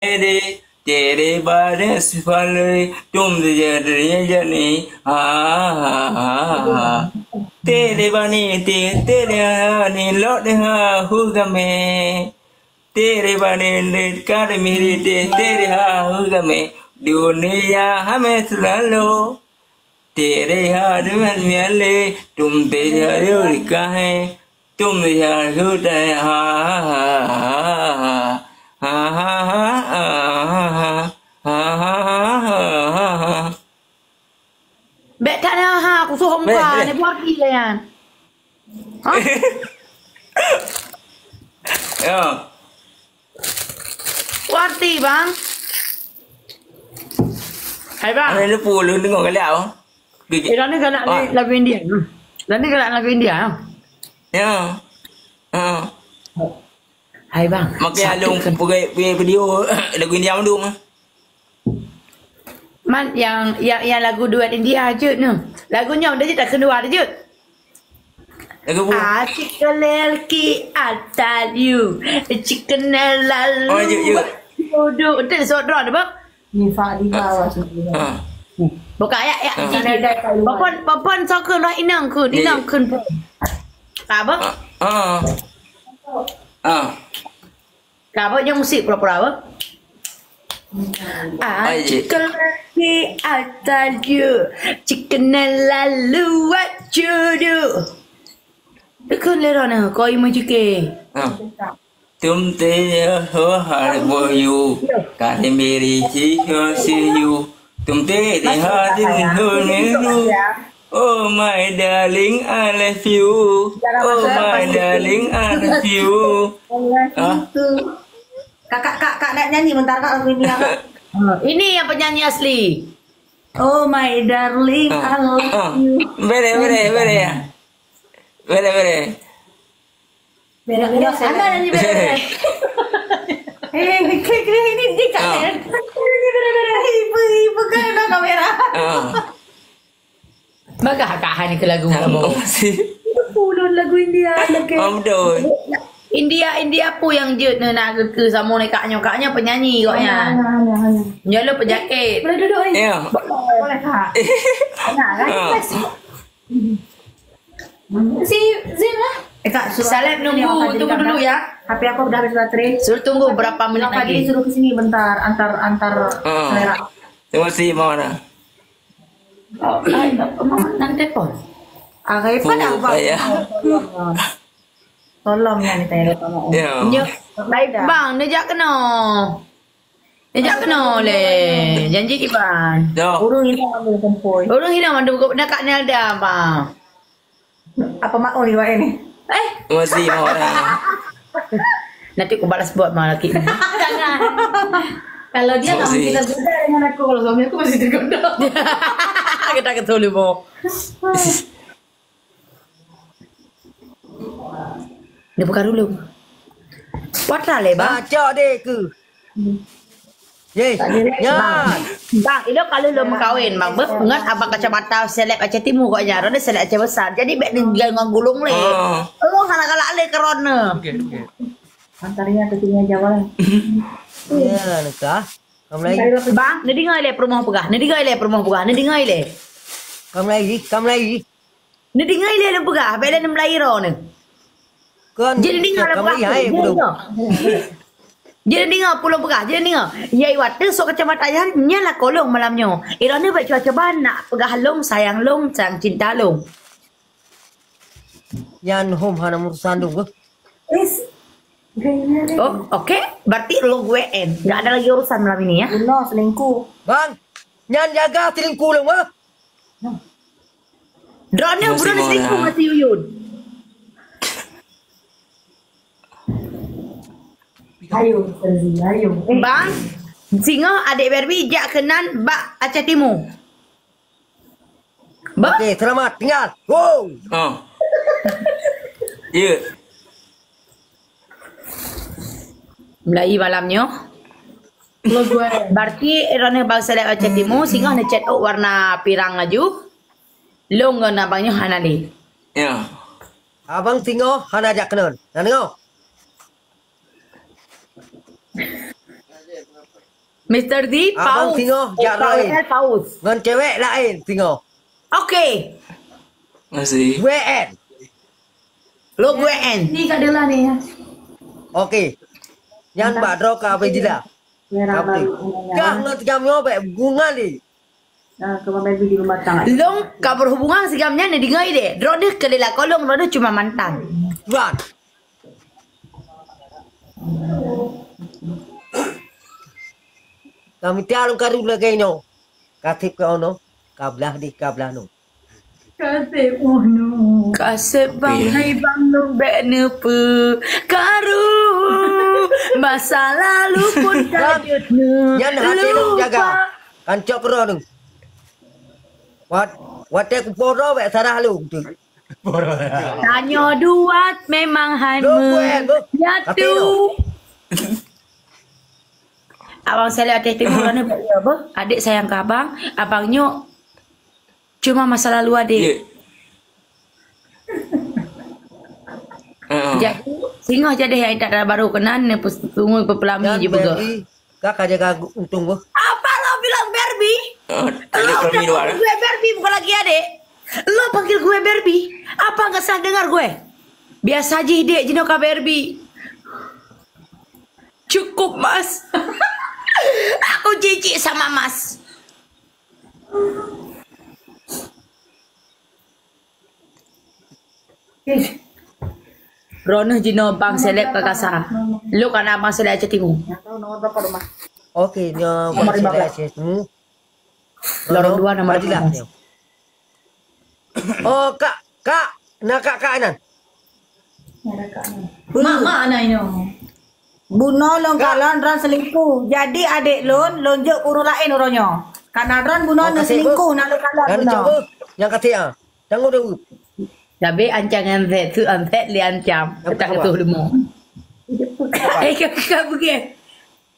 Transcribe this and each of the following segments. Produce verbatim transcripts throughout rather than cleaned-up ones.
Tere, tere bane sifale, tum de jadri jani, ha, ha, ha, ha. Tere bani ti, tere hani lot de ha hu game. Tere bani de kare miri de, tere ha hu game. Dunia hame selalu. Tere ha dunia miale, tum tere ha yuri kahe. Tum ya hu dai ha ha ha ha ha ha ha ha ha ha ha ha ha. Bèk that na ha, kusoh muka, bèk, bèk. Ni buat dia kan. Ha? Ya. Buat dia, bang. Hai, bang. Ada lupa lu tengok kali awak. Eh, dah ni galak lagu India. Dah ni galak lagu India. Ya. Ha. Hai, bang. Makai alung pegai video lagu India mandum. Man, yang, yang, yang lagu duet India je ni. Lagu nyoe dah je tak keluar je. Lagu apa? Asyik lelaki atal you. Chicken lalu. Oh, you, you. Duduk. Itu suara drone apa? Ni Fadila maksudnya. Ha. Buka ya, ya. Ha. Popon, popon sokong lah inang kun, inang kun. Apa? Ha. Ha. Ka ba nyang musik pura-pura ba? Ah, ai, cik. Cik lelaki atal you, cik kenal lalu wak cudu. Dekeun lé rona koi meucike. Ah. Tum te ho har bo you, ka te meri chi ho si you. Tum te te ha din ho ne ru. Oh my darling, I love you. Oh my darling, I love you. Ah. Kakak, kak, kak nak nyanyi bentar kak lagu India kak. Ini yang penyanyi asli. Oh my darling, I love you. Bere, bere, bere ya. Bere, bere. Bere, bere. Anda nyanyi bere, bere. Eh, ini dia kak. Ini bere, bere. Ibu, ibu kan ada kamera. Bagah kak hai ni ke lagu kamu. Masih. Ulun lagu India lagi. Oh, betul. India, India pun yang jut ni nak ke, ke sama ni kak nyo, kak nyo penyanyi kok nya. Hanya, hanya, hanya. Nyo lo penyakit. Boleh duduk ni? Ya. Boleh kak. Nah, kan? Si Zin lah. Eh kak, suruh Saleb nunggu, tunggu dulu ya. H P aku udah habis baterai. Suruh tunggu berapa menit lagi. Suruh ke sini bentar, antar, antar selera. Terima kasih, Mama. Oh, ai, apa mama nak telepon? Ah, Revan apa? Tolong ya, minta ya, tolong. Ya. Nyo, baik bang, dia jak kena. Dia jak kena le. Janji kiban. Dah. Urung ini mandum kumpul. Urung ini mandum kumpul. Dekat Nelda, bang. Apa maul iwak ini? Eh. Masih mau orang. Nanti aku balas buat malam lagi. Jangan. Kalau dia tak mungkin tergoda dengan aku, kalau suami aku masih tergoda. Kita ketemu, Bo. Dia buka dulu. Patra le, bang. Baca deh ke. Ye, nyan. Bang, ilo kalau lo meukawen, bang, beuh, ngon abang kacamata seleb Aceh Timu kok nyan, rada seleb Aceh Besar. Jadi bèk tinggal ngon gulong le. Oh. Lo hana galak le kerona. Okey, okey. Antarnya ke sini aja, bang. Ya, nikah. Kamu lagi. Bang, ni dengar le perumoh peugah. Ni dengar le perumoh peugah. Ni dengar le. Kamu lagi, kamu lagi. Neudeungoe ilèe lôn peugah, bèk lé neumeulai droeneuh. Kon, jeuet neudeungoe lôn peugah, hai, jeuet neudeungoe. Jeuet neudeungoe peue lôn peugah, jeuet neudeungoe. Yai watèe sok kacamata nyan, nyan lakoe lôn malam nyoe. Droeneuh bèk cuba-cuba nak peugah lôn sayang lôn, sayang cinta lôn. Nyan hom hana urusan lôn, beuh. Oh, oke. Berarti lôn W N. Nggak ada lagi urusan malam ini, ya. Bunoe selingkuh. Bang, nyan jaga selingkuh lôn, beuh. Droeneuh bunoe selingkuh ngon si Yuyun. Ayo, Serzi, ayo. Eh. Bang, singoh adék Barbie jak keunan bak Aceh Timu. Bah? Okey, selamat tinggal. Wow. Ha. Ya. Mulai malam nyoe. Berarti droeneuh bangsa Aceh Timu, singoh neucet ôk warna pirang laju. Lôn ngon abang nyoe hana lé. Ya. Abang singoh hana jak keunan. Na deungoe? Mister D, Abang paus. Singoh jak Paus, lain. Paus. Ngon cewek lain singoh. Okey. Masih. Gue N. Lo gue N. Ni kat dia lah ni, ya. Okey. Nyan bak droe ka Abang Jila. Okey. Kah ngon tigam nyoe bèk guna lé. Long ka berhubungan sigam nyan deungon idéh. Droeneuh keu lila kolong, droeneuh cuma mantan. Tuan. Kami tiap lôn karu lagèe nyoe. Ka sép keu ono, ka blah dih, ka blah nyoe. Ka sép ono. Ka sép bang. Hai bang lôn bèk neupeu karu. Masa lalu pun ka jeuet neu. Nyan hati lôn jaga. Kan cok keudroe nyoe. Wat, watèe kupoh droe bèk sarah lôn tu. Tanyoe dua memang hai menyatu. Abang Saleh Aceh Timur, mana bak dia, apa? Adik sayang ke abang, abang nyoe cuma masa lalu adik. Jadi, singoh jadi yang tak ada baru kenan, ni pus-, tunggu pepelami je bega. Ka, ka jaga untung beuh. Apa lo bilang Barbie? Oh, ada Lo promi udah dua dah. Gue Barbie bukan lagi adik. Lo panggil gue Barbie. Apa nggak salah dengar gue? Biasa aja dek jinoe ka Barbie. Cukup, Mas. Aku jijik sama Mas. Droeneuh jinoe bang seleb ka kasa. Lo kana bang seleb Aceh Timur. Oke, nyoe bang seleb Aceh Timur. Lorong dua nomor lima belas. Oh, kak, kak, na kak, kak nan. Mak, mak na inoe. Bunoe lôn kalon droen selingkuh. Jadi adek lôn, lôn jok ureueng laén uroe nyoe. Kana droen bunoe na selingkuh, na lôn kalon bunoe. Nyang kata ah. Tanggung jawab. Tapi ancam ngan set, tu an set li ancam. Nyang tak kata tu lemo. Eh, kau, kau pergi.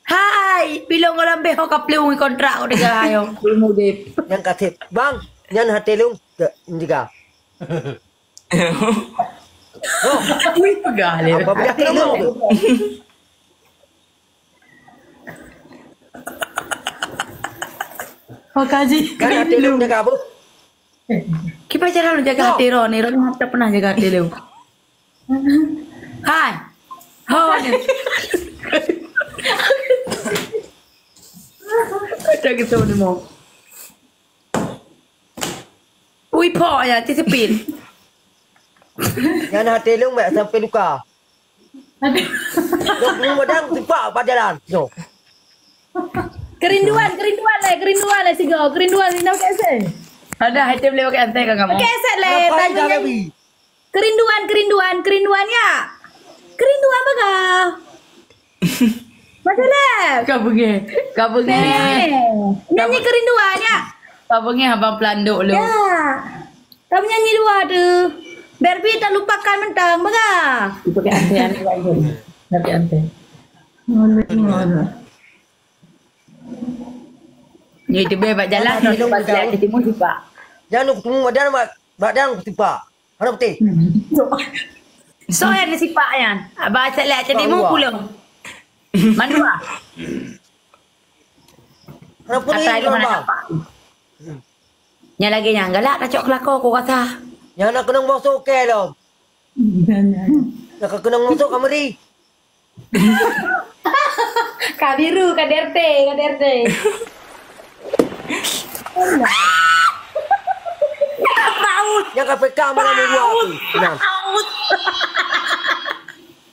Hai, pilong ngon lambeh ho ka plueng kontrak ko tiga ayo. Ilmu deh. Nyang ka sép. Bang, nyan hati lôn, ke, juga. Wih, peugah lé. Apa peugah hati lôn tu? Ho kaji. Kan hati lôn jaga apa? Kiban cara lôn jaga hati droe ni, droe ni tak pernah jaga hati lôn. Hai. Ho ni. Ada gitu ni mau. Ui, po ya, tisipil. Nyan hati lôn mak sampai luka. Aduh. Dok dulu madang sempat pajalan. Yo. Kerinduan, kerinduan lé, kerinduan lé sigo, kerinduan ni nak pakai set. Ada hati boleh pakai antai kan kamu? Pakai set lé, tanya nyanyi. Kerinduan, kerinduan, kerinduan ya. Kerinduan apa kah? Macam mana? Kau bengeh. Kau bengeh. Nyanyi kerinduan ya. Kau bengeh abang pelanduk lu. Ya. Kami nyanyi dua tu. Barbie tak lupakan mentang, bega. Itu ke antai, antai, antai. Tapi antai. Ni tu be bak jalan, nak lepas jalan ke timur juga. Jangan ketemu badan, badan aku tipak. Hana putih. So yang ni sipak nyan. Abang cek lek cek timu pulang. Mandua. Hana putih. Atai tu mana nampak? Nyan lagi nyan galak dah cok kelakar aku rasa. Nyan nak kena masuk ke lom. Nak kena masuk kamari. Ka biru, ka D R T, ka D R T. Paus. Yang ka P K malam minggu aku. Nah. Paus.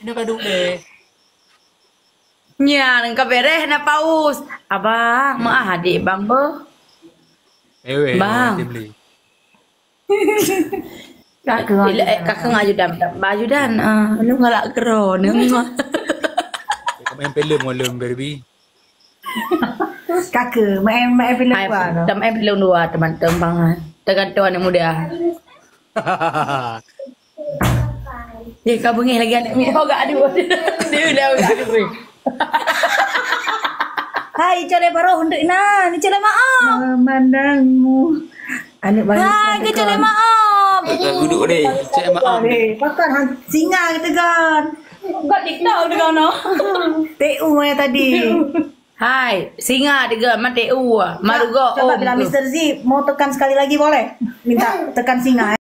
Ini ka duduk deh. Nyan ka bereh na paus. Abang, maah adik bang beuh. Ewe, bang. Kak Keng ajudan. Kak Keng ajudan. Baju dan, ah, lu ngalak kero ni. Main filem ngon lem, Barbie. Kak Keng, main, main filem dua tu. Dah main filem dua, teman-teman. Tergantung anak muda. Eh, ka beungéh lagi aneuk miet. Oh, gak adu. Dia dah gak adu. Hai, calon baroh untuk Inan, calon maaf. Memandangmu. Aneuk baru. Hai, ke calon maaf. Guduk deh, cek maaf. Eh, pakai singa gitu kan. Buat TikTok tu kau no. T U ya tadi. Hai, singa tiga mati u. Marugo. Coba bila Mister Z mau tekan sekali lagi boleh? Minta tekan singa.